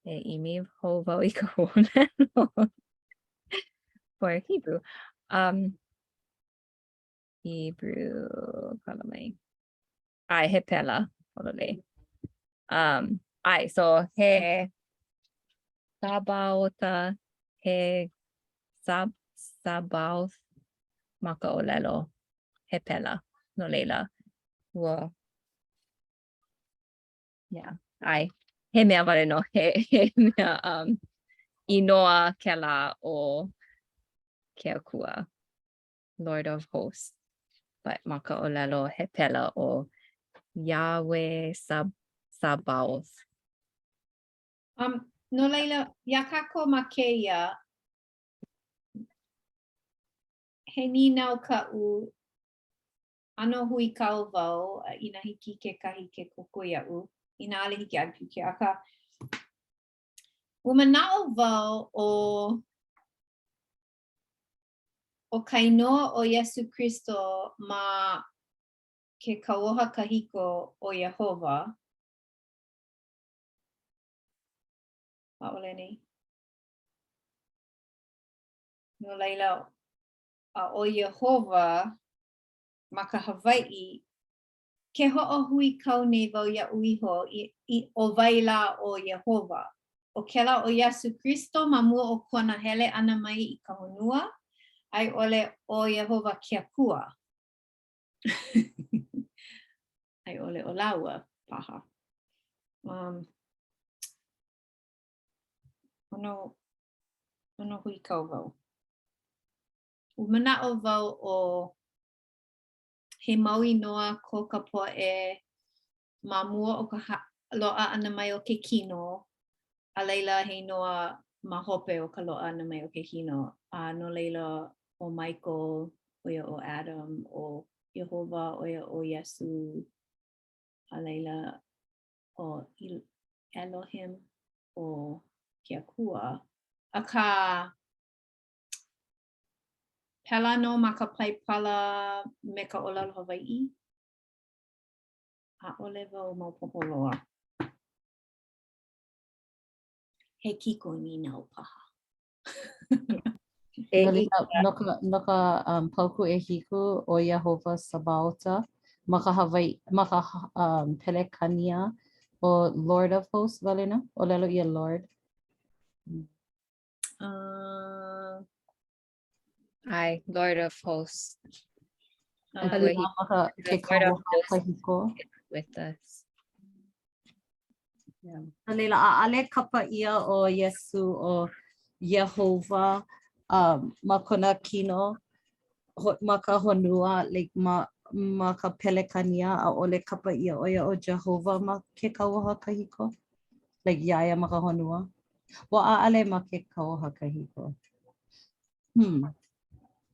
e ʻimi hou wau i ka ʻōlelo for Hebrew. Um, Hebrew, kala mai. ʻAe, he pela, pololei. Um, ʻae, so he Sabaota, he sab, Sabaoth ma ka ʻōlelo Hepela, no laila, ua, yeah, ʻae, he mea wale nō, he, he mea um, inoa kēlā o ke Akua. Lord of Hosts, but ma ka ʻōlelo Hepela ʻo Yahweh Sab Sabaoth. Um, no laila, iā kākou ma kēia, he nīnau kaʻu, ʻano huikau wau, a inā hiki kekahi ke kōkua iaʻu, inā ʻaʻole hiki ʻaʻole pilikia, akā, ua manaʻo wau ʻo ʻO ka inoa ʻo Iesū Kristo ma ke kauoha kahiko o Iēhova, ʻaʻole anei? No laila, a ʻo Iēhova ma ka Hawaiʻi, ke hoʻohuikau nei wau iaʻu iho i, i, ʻo wai lā ʻo Iēhova? ʻO kēlā ʻo Iesū Kristo ma mua o kona hele ʻana mai i ka honua, a i ʻole ʻo Iēhova ke Akua? A i ʻole ʻo lāua paha. Um, ʻano, ʻano huikau wau. Ua manaʻo wau ʻo he mau inoa ko ka poʻe ma mua o ka loaʻa ʻana mai o ke kino, a laila he inoa ma hope o ka loaʻa ʻana mai o ke kino. A no laila, ʻo Michael, ʻo ia ʻo Adam, ʻo Iēhova, ʻo ia ʻo Iesū, a laila, ʻo Elohim, ʻo ke Akua. Akā, Pēlā nō ma ka Paipala me ka ʻōlelo Hawaiʻi? ʻAʻole wau maopopo loa. He kiko nīnau paha. E No ka, no ka um, paukū ʻehiku ʻo Iēhova Sabaota ma ka Hawaii, ma ka um, Pelekania ʻo Lord of Hosts wale nō? ʻŌlelo ʻia Lord. Uh, ʻAe, Lord of Hosts. Uh, ma ka, ke kauoha kahiko. With us. Yeah. No laila, ʻaʻale kapa ʻia ʻo Iesū ʻo Iēhova um, ma kona kino ho, ma ka honua, like ma, ma ka Pelekania, ʻaʻole kapa ʻia ʻo ia ʻo Jehovah ma ke kauoha kahiko? Like iā ia ma ka honua? Well, ʻaʻale ma ke kauoha kahiko. Hmm.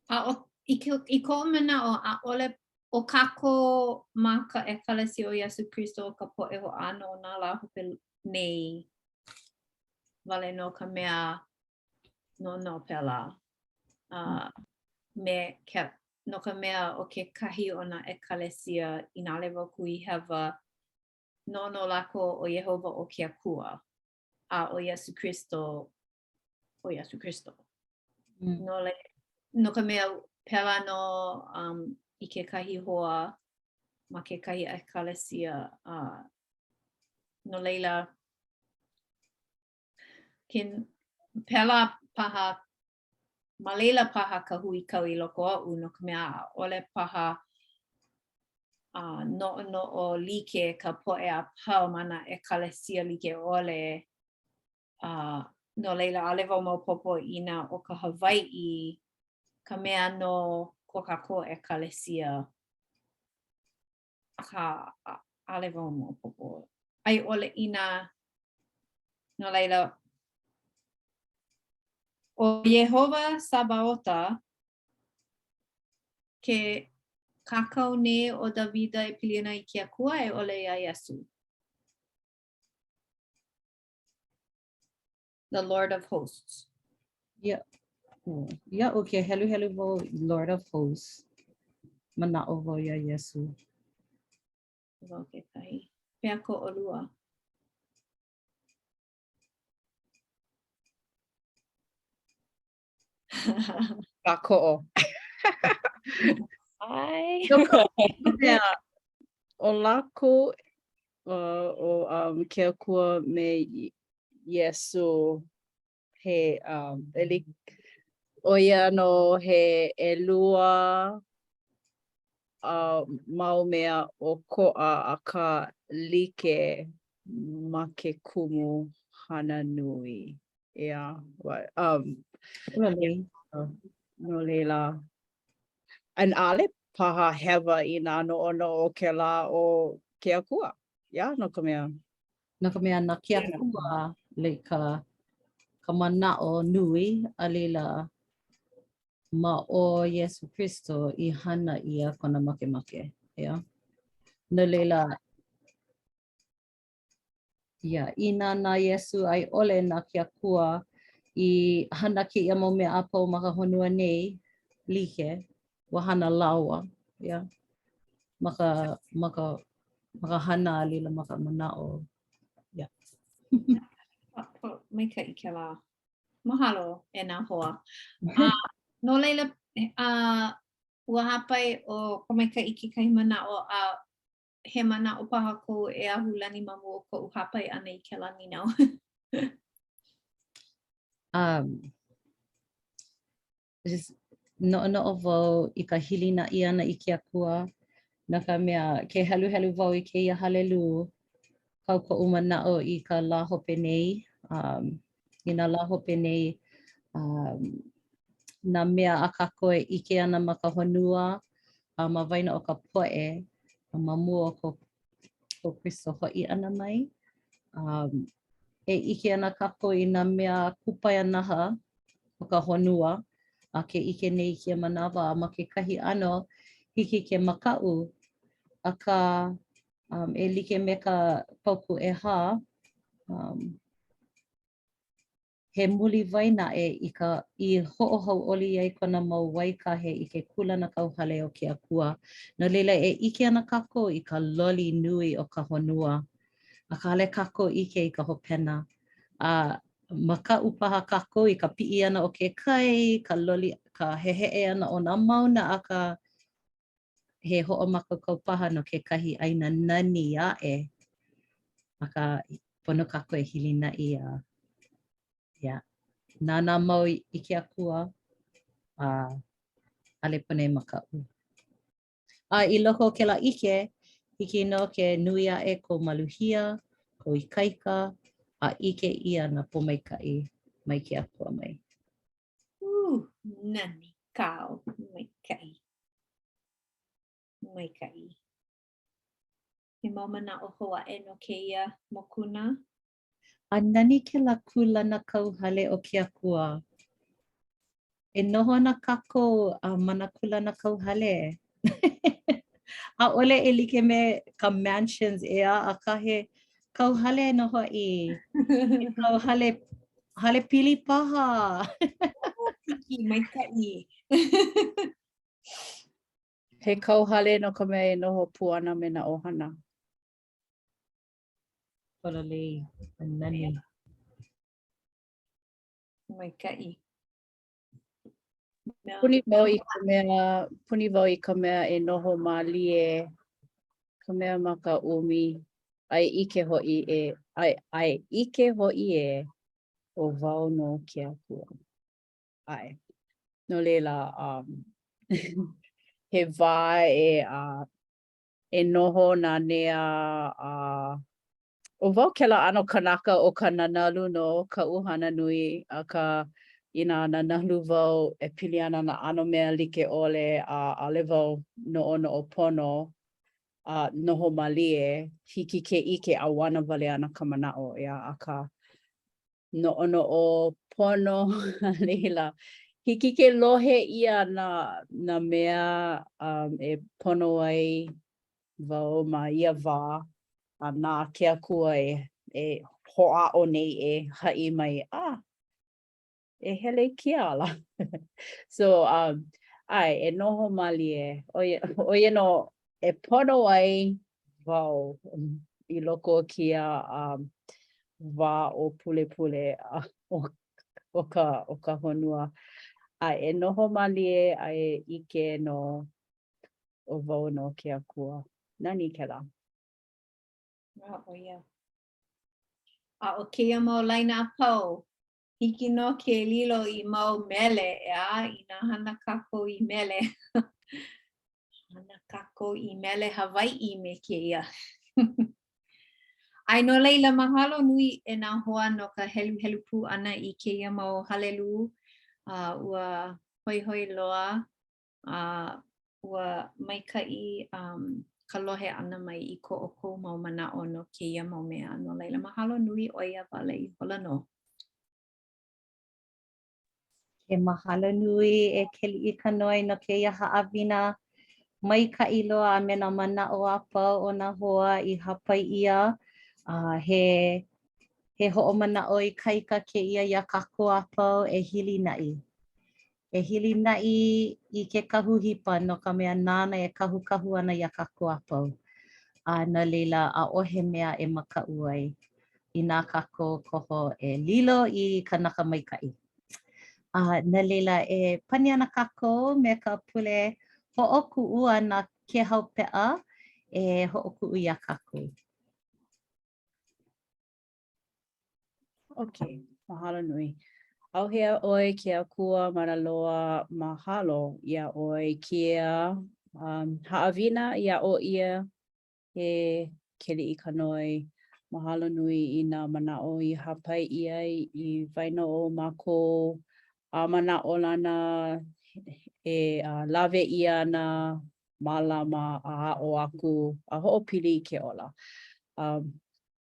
A o, i, ke, i koʻu manaʻo, ʻaʻole ʻo kākou ma ka ʻEkalesia o Iesū Kristo o ka poʻe hoʻāno o nā lā hope nei wale nō ka mea noʻonoʻo pēlā. Uh, me ke, no ka mea ʻo kekahi o nā ʻekalesia inā ʻaʻole wau kuhihewa, noʻonoʻo lākou ʻo Iēhova ʻo ke Akua, a ʻo Iesū Kristo ʻo Iesū Kristo. Mm. No, like, no ka mea, pēlā nō um, i kekahi hoa ma kekahi ʻekalesia. Uh, no laila, ke, pēlā paha, ma laila paha ka huikau i loko oʻu, no ka mea, ʻaʻole paha uh, noʻonoʻo like ka poʻe a pau ma nā ʻekalesia like ʻole Uh, no laila, ʻaʻole wau maopopo inā ʻo ka Hawaiʻi ka mea no ko kākou ʻekalesia. Akā, ʻaʻole wau maopopo. A i ʻole inā, no laila, ʻo Iēhova Sabaota ke kākau nei ʻo Dāvida e pili ana i ke Akua a i ʻole iā Iesū. The Lord of Hosts. Yeah. Iaʻu ke heluhelu wau Lord of Hosts. Manaʻo wau iā Iesū. Wau kekahi. Pehea ko ʻolua? Kākoʻo. Ai. No ka mea, ʻo lākou uh, ʻo um, ke Akua me Iesū, he, um, e like, ʻo ia nō he ʻelua uh, mau mea ʻokoʻa akā like ma ke kumu hana nui. Yeah, but, um, Really? no laila, and ʻaʻole paha hewa inā noʻonoʻo kēlā ʻo ke Akua. Yeah, no ka mea. No ka mea, na ke Akua, like, ka, ka manaʻo nui, a laila, ma o Iesū Kristo i hana ʻia kona makemake. Yeah. No laila, Yeah, inā na Iesū a i ʻole na ke Akua i hana kēia mau mea a pau ma ka honua nei, like, ua hana lāua, yeah. Ma ka, ma ka, ma ka hana a laila ma ka manaʻo, yeah. Maikaʻi kēlā. Mahalo e nā hoa. Uh, no laila, uh, ua hāpai ʻo Pōmaikaʻi i kekahi manaʻo a he manaʻo paha kou e Ahulani ma mua o koʻu hāpai ʻana i kēlā nīnau. um, just noʻonoʻo wau i ka hilinaʻi ʻana i ke Akua, no ka mea, ke heluhelu wau i kēia halelū, kau koʻu manaʻo i ka lā hope nei, um, i nā lā hope nei, um, nā mea a kākou e ʻike ana ma ka honua a ma waena o ka poʻe a ma mua o ko, ko Kristo hoʻi ʻana mai. Um, e ʻike ana kākou i nā mea kupaianaha o ka honua a ke ʻike nei i kēia manawa a ma kekahi ʻano hiki ke makaʻu akā um, e like me ka paukū ʻehā um, He muliwai naʻe i ka i hoʻohauʻoli ai kona mau waikahe i ke kūlanakauhale o ke Akua. No laila, e ʻike ana kākou i ka loli nui o ka honua, akā ʻaʻole kākou ʻike i ka hopena. A Makaʻu paha kākou i ka piʻi ʻana o ke kai, ka loli, ka heheʻe ʻana o nā mauna, akā he hoʻomākaukau paha no kekahi ʻāina nani aʻe. Akā, pono kākou e hilinaʻi a yeah, nānā mau i ke Akua a ʻaʻole pono e makaʻu. A i loko o kēlā ʻike, hiki nō ke nui aʻe kou maluhia, kou ikaika, a ʻike ʻia nā pōmaikaʻi mai ke Akua mai. Uh, nani kau, maikaʻi. Maikaʻi. He mau manaʻo hou aʻe no kēia mokuna? A nani kēlā kūlanakauhale o ke Akua. E noho ana kākou a ma nā kūlanakauhale. ʻAʻole e like me ka mansions ʻeā, akā he kauhale nō hoʻi. He kauhale, hale pili paha. Hiki maikaʻi. He kauhale no ka mea e noho pū ana me nā ʻohana. Pololei, nani. Maikaʻi. Puni wau i ka mea, puni wau i ka mea e noho mālie, ka mea ma ka ʻumi, a e ʻike hoʻi e, a, a e ʻike hoʻi ē, ʻo wau nō ke Akua. ʻAe. No laila, um, he wā e, uh, e noho nanea a ʻo wau kēlā ʻano kanaka ʻo ka nanalu nō kaʻu hana nui, akā inā nanalu wau e pili ana nā ʻano mea like ʻole a ʻaʻole wau noʻonoʻo pono a noho mālie, hiki ke ʻike ʻauana wale ana ka manaʻo, ʻeā, akā noʻonoʻo pono, a laila, hiki ke lohe ʻia nā, nā mea um, e pono ai wau ma ia wā, a na ke Akua e, e hoʻāʻo nei e haʻi mai, ah, e hele i kēia ala. So, um, ʻae, e noho mālie, ʻo ia, ʻo ia nō e pono ai wau i loko o kēia um, wā ʻōpulepule o, o, ka, o ka honua. A e noho mālie a e ʻike nō ʻo wau nō ke Akua. Nani kēlā. A, ʻo ia. A ʻo kēia mau laina a pau, hiki nō ke lilo i mau mele, ʻeā, inā hana kākou i mele. hana kākou i mele Hawaiʻi me kēia. ʻAe, no laila, mahalo nui e nā hoa no ka heluhelu pū ʻana i kēia mau halelū. Uh, ua hoihoi loa a ua maikaʻi um, ka lohe ʻana mai i ko ʻoukou mau manaʻo no kēia mau mea. No laila, mahalo nui ʻo ia wale ihola nō. He mahalo nui e Keliʻikanoe no kēia haʻawina maikaʻi loa a me nā manaʻo a pau o nā hoa i hāpai ʻia. Uh, he he hoʻomanaʻo ikaika kēia iā kākou a pau e hilinaʻi. E hilinaʻi i ke kahu hipa no ka mea nāna e kahukahu ana iā kākou a pau. A no laila, ʻaʻohe mea e makaʻu ai inā kākou koho e lilo i kanaka maikaʻi. A no laila, e pani ana kākou me ka pule hoʻokuʻu a na Kēhau Peʻa e hoʻokuʻu iā kākou. Ok, mahalo nui. ʻAuhea ʻoe ke Akua mana loa, mahalo iā ʻoe i kēia um, haʻawina i aʻo ʻia e Keliʻikanoe. Mahalo nui i nā manaʻo i hāpai ʻia i waena o mākou a manaʻolana e uh, lawe ʻia ana mālama a aʻo aku a hoʻopili i ke ola. Um,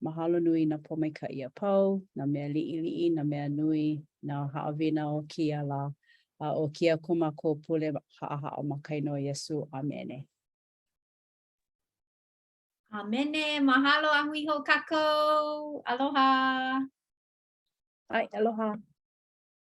Mahalo nui i nā pōmaikaʻi a pau, nā mea liʻiliʻi, nā mea nui, nā haʻawina o kēia lā, a ʻo kēia ko mākou pule haʻahaʻa ma ka inoa ʻo Iesū. ʻĀmene. ʻĀmene. Mahalo a hui hou kākou. Aloha. ʻAe, aloha.